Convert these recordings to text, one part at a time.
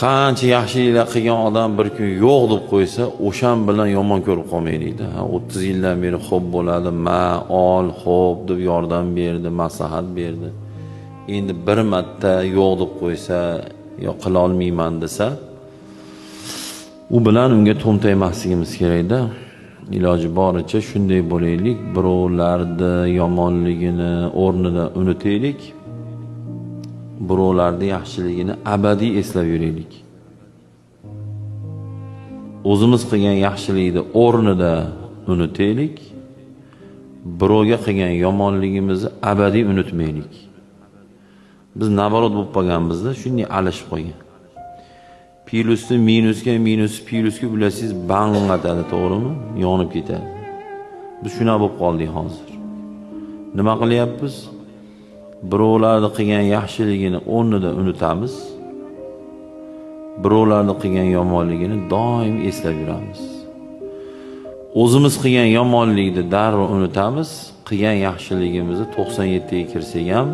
Qancha yaxshiliklar qilgan odam bir kun yo'q deb qo'ysa, o'shan bilan yomon ko'rib qolmaylikda. Ha, 30 yildan beri xo'p bo'ladi, ma, ol, xo'p deb yordam berdi, maslahat berdi. Endi bir marta yo'q deb qo'ysa, yo qila olmayman desa, u bilan unga to'mtaymasligimiz kerakda. Iloji boricha shunday bo'laylik, birovlarni yomonligini o'rnida unutaylik, birovlarni yaxshiligini abadiy eslab yuraylik. O'zimiz qilgan yaxshilikni o'rnida unutaylik, birovga qilgan yomonligimizni abadiy unutmaylik. Biz naborot bo'lib qolganmizda, shunday alishib qolgan. Plyusni minusga, minusni plyusga ulasangiz bang atadi, to'g'rimi? Yonib ketadi. Biz shunaqa bo'lib qoldik hozir. Nima qilyapmiz? Birovlarni qilgan yaxshiligini o'rnida unutamiz. Birovlarni qilgan yomonligini doim eslab yuramiz. O'zimiz qilgan yomonlikni darrov unutamiz, qilgan yaxshiligimizni 97 ga kirsak ham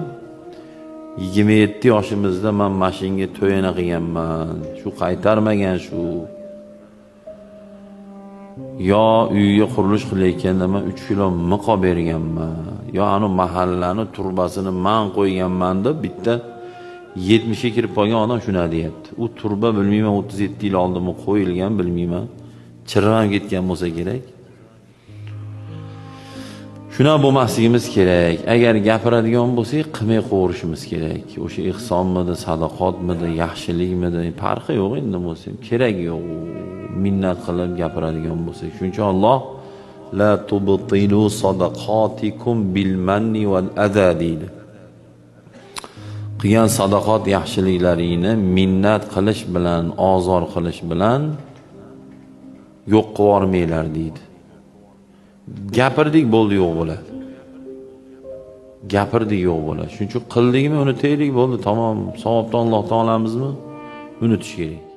27 yoshimizda men mashinga to'yana qilganman, shu qaytarmagan shu. Yo uyga qurilish qilayotganda men 3 kilo miq olib berganman, yo anu mahallani turbasini men qo'yganman deb bitta 70 ga kirib qolgan odam shuni deyapti. U turba bilmayman 37 yil oldinmi qo'yilgan bilmayman. Chirib ketgan bo'lsa kerak. Shuna bo'lmasligimiz kerak. Agar gapiradigan bo'lsak, qilmay qo'yishimiz kerak. O'sha ihsonmidi, sadoqatmidi, yaxshilikmidi, farqi yo'q endi bo'lsa, kerak yo'q. Minnat qilib gapiradigan bo'lsak. Shuning uchun Alloh la tubtilu sadaqatikum bil manni wal adha deydi. Qilgan sadoqat yaxshiliklaringni minnat qilish bilan, ozor qilish bilan yo'q qilib yubormanglar deydi. Gapirdik bo'ldi, yo'q bo'ladi. Gapirdik yo'q bo'ladi. Shuning uchun qildikmi unutaylik bo'ldi, tamom. Savobni Allohdan olamizmi? Unutish kerak.